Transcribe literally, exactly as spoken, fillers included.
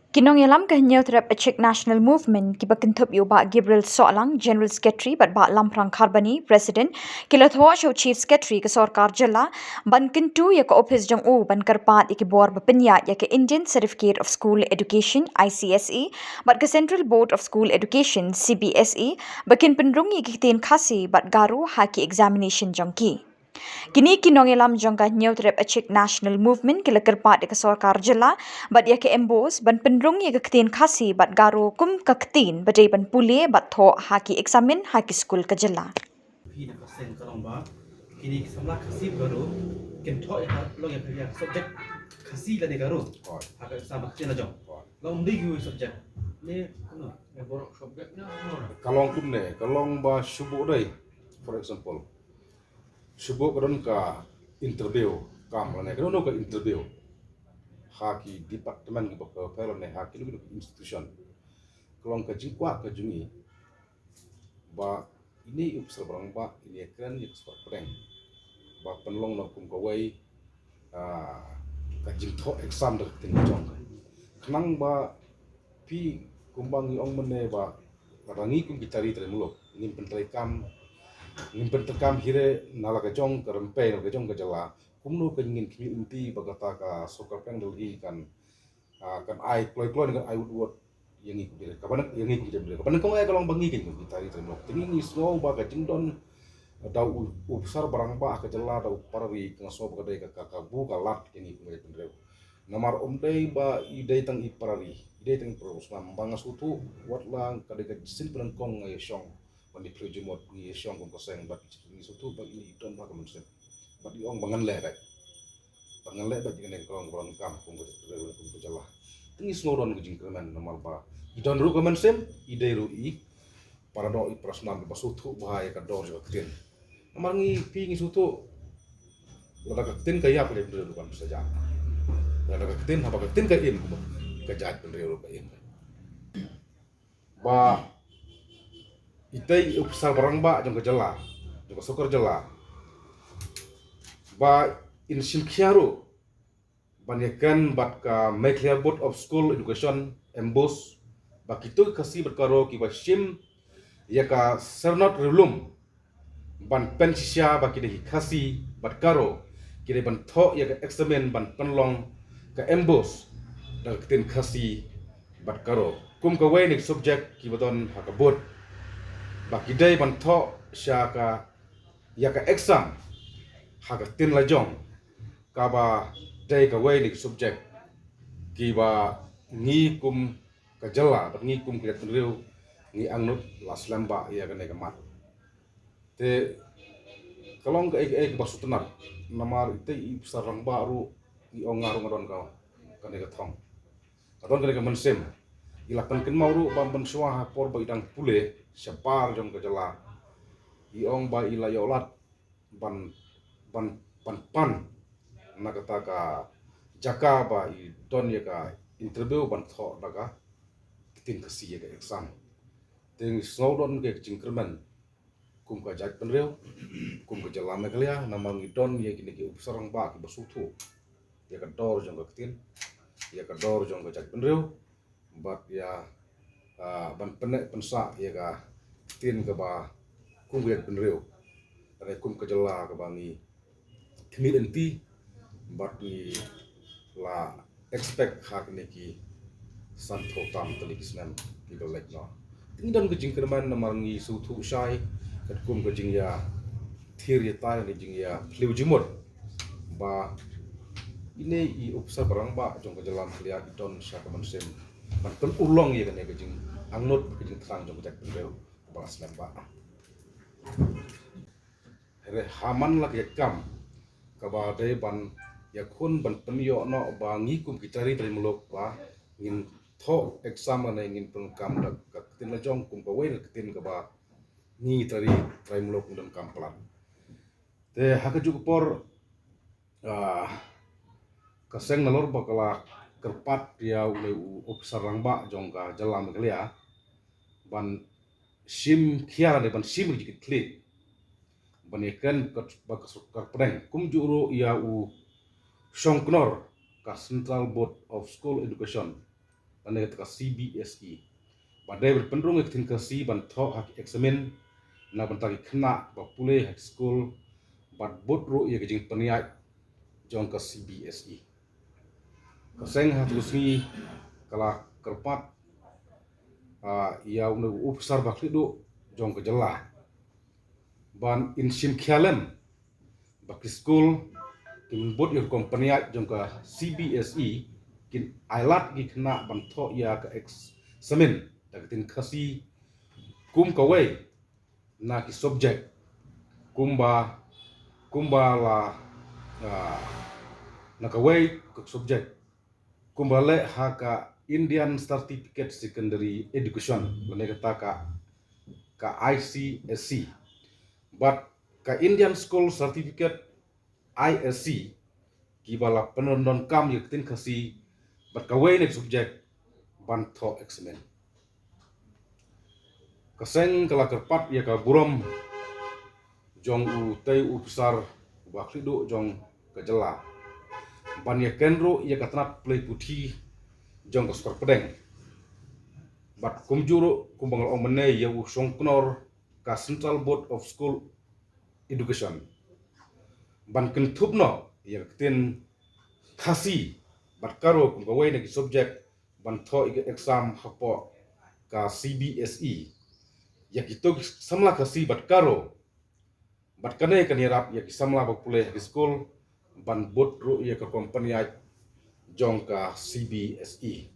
Ki nongïalam ka Hynñiewtrep Achik National Movement kiba kynthup ïa u Bah Gabriel Sohlang, General Secretary, bad Bah Lamphrang Kharbani, President, ki la thoh sha u Chief Secretary ka sorkar jylla ban kyntu ïa ka ophis jong u ban kyrpad ïa ki bor ba pynïaid ïa ka Indian Certificate of School Education, I C S E, bad ka Central Board of School Education, C B S E, ba kin pynrung ïa ki ktien Khasi bad Garo ha ki examination jong ki. Kine ki nongïalam jong ka Hynñiewtrep Achik National Movement ki la kyrpad ïa ka sorkar jylla bad ïa ka MBOSE ban pynrung ïa ka ktien Khasi bad Garo kum ka ktien ba dei ban pule bad thoh ha ki eksamin ha ki skul ka jylla. Phi na ka seng ka long ba kine ki samla Khasi bad Garo kin thoh ïa ka long ïa ka subject Khasi lane Garo ha ka exam ba ktien la jong. Long dei ki subject ne kumno? Ka long kumne, ka long ba shu buh dei, for example, shu buh ka don ka interview, kam lane ka don ka interview ha ki department kiba pher lane ha ki institution. Ka long ka jingkwah ka jong ngi ba ine i ophisar ba rangbah ine kren ïa ka sorkar pdeng ba pynlong noh kum kawei, ah, ka jingthoh exam da ka ktien jong ka. Khnang ba phi kumba ngi ong mynne ba lada ngi kum ki tari trai muluk ngim pyntreikam, ngim pyntreikam hi re na la ka jong ka rympei na la ka jong ka jylla, kumno ka ngin khmih lynti ba kata ka sorkar pdeng Delhi kan, ah, kan ai kloi kloi, kan ai wut wut ïa ngi kum ki tari. Kaba nyngkong, ïa ngi kum ki tari. Kaba nyngkong eh ka long ba ngi kum ki tari trai muluk, te ngi sngew ba ka jingdon da u ophisar ba rangbah ka jylla da u para ri ka nga sngew ba ka dei ka, ka, ka bor ka lad ïa ngi kum ki trai bynriew. Namar ym dei ba i dei tang i para ri, i dei tang i para ri, sngewbha nga sngewthuh wat la ka dei ka sien ba nyngkong nga ïa shong ban ïa plie jingmut, ngi ïa shong kum ka seng bad ngi sngewthuh ba i don bha ka mynsiem. Bad i ong ba ngan leh beit, ba ngan leh beit ïa kane ka long ba ngan kam kum ka jylla, kum ka jylla. Te ngi sngew don ka jingkyrmen namar ba i don ruh ka mynsiem, i dei ruh i para doh i para snam ba sngewthuh bha ïa ka dor jong ka ktien. Namar ngi phi ngi sngewthuh lada ka ktien ka ïap ka jaitbynriew ruh kan sa ïap. Lada ka ktien, haba ka ktien ka im, ka jaitbynriew ruh ka im. Ba itei i ophisar ba rangbah jong ka jylla, jong ka sorkar jylla, ba in shim khia ruh ban ïakren bad ka Meghalaya Board of School Education, MBOSE, ba kito ki Khasi bad Garo kiba shim ïa ka syrnod riewlum ban pynshisha ba ki dei ki Khasi bad Garo ki dei ban thoh ïa ka eksamin ban pynlong ka MBOSE da ka ktien Khasi bad Garo kum kawei na ki subject kiba don ha ka board, ba ki dei ban thoh sha ka, ïa ka exam ha ka ktien la jong, kaba dei kawei na ki subject kiba ngi kum ka jylla bad ngi kum ka jaitbynriew ngi angnud la slem bha ïa kane ka mat. Te ka long kaei kaei kaba sngewtynnat, namar itei i ophisar rangbah ruh i ong nga ruh nga don ka, kane ka thong, ka don kane ka mynsiem. I la pynkynmaw ruh ba mynshuwa ha por ba i dang pule shabar jong ka jylla, i ong ba i la ïoh lad ban, ban, ban pan na kata ka jaka ba i don ïa ka interview ban thoh da ka ktien Khasi ïa ka exam. Te ngi sngew don ka jingkyrmen kum ka jaitbynriew, kum ka jylla Meghalaya, namar ngi don ïa kine ki ophisar rangbah kiba sngewthuh ïa ka dor jong ka ktien, ïa ka dor jong ka jaitbynriew, bad ïa, ah, ban pynneh pynsah ïa ka ktien kaba kum ka jaitbynriew, lane kum ka jylla kaba ngi khmih lynti, bad ngi la expect ha kine ki sanphew tam tylli ki snem kiba leit noh. Te ngi don ka jingkyrmen namar ngi sngewthuh shai katkum ka jingïathir ïatai, ka jingïaphylliew jingmut, ba ine i ophisar ba rangbah jong ka jylla Meghalaya i don sha ka mynsiem ban pynurlong ïa kane ka jingangnud, ka jingthrang jong ka jaitbynriew kaba la slem bha. Hynrei ha man la ka jait kam kaba dei ban ïakhun ban pynïoh noh ba ngi kum ki trai ri trai muluk ba ngin thoh exam lane ngin pyndonkam da ka ktien la jong kum kawei na ka ktien kaba ngi trai ri trai muluk ngin donkam palat. Te ha kajuh ka por, ah, ka seng Nalor ba ka la kyrpad ïa une u ophisar rangbah jong ka jylla Meghalaya ban shim khia lane ban shim ïa ki jingkitkhlieh ban ïakren bad ka sorkar pdeng, kumjuh ruh ïa u shongknor ka Central Board of School Education, lane kata ka C B S E. Ba dei ban pynrung ïa ka ktien Khasi ban thoh ha ki eksamin na ka bynta ki khynnah ba pule ha ki skul, bad bud ruh ïa ka jingpynïaid jong ka C B S E. Ka seng ha tu sngi ka la kyrpad, ah, ïa une u ophisar ba khlieh duh jong ka jylla ban in shim khia lem ba ki skul kiban bud ïa ka rukom pynïaid jong ka C B S E kin ailad ki khynnah ban thoh ïa ka eksamin da ka ktien Khasi kum kawei na ki subject, kumba, kumba la, ah, na kawei ka subject, kumba leh ha ka Indian Certificate Secondary Education, lane kata ka, ka I C S E. Bad ka Indian School Certificate, I S C, kiba la pyndonkam ïa ka ktien Khasi bad kawei na ki subject ban thoh eksamin. Ka seng ka la kyrpad ïa ka burom jong utei u ophisar ba khlieh duh jong ka jylla ban ïakynduh ïa ka tnat pule puthi jong ka sorkar pdeng. Bad kumjuh ruh kumba nga la ong mynne ïa u shongknor ka Central Board of School Education ban kynthup noh ïa ka ktien Khasi bad Garo kum kawei na ki subject ban thoh ïa ka exam hapoh ka C B S E ïa kito ki samla Khasi bad Garo. Bad kane kan ïarap ïa ki samla ba pule ha ki skul ban bud ruh ïa ka rukom pynïaid jong ka C B S E.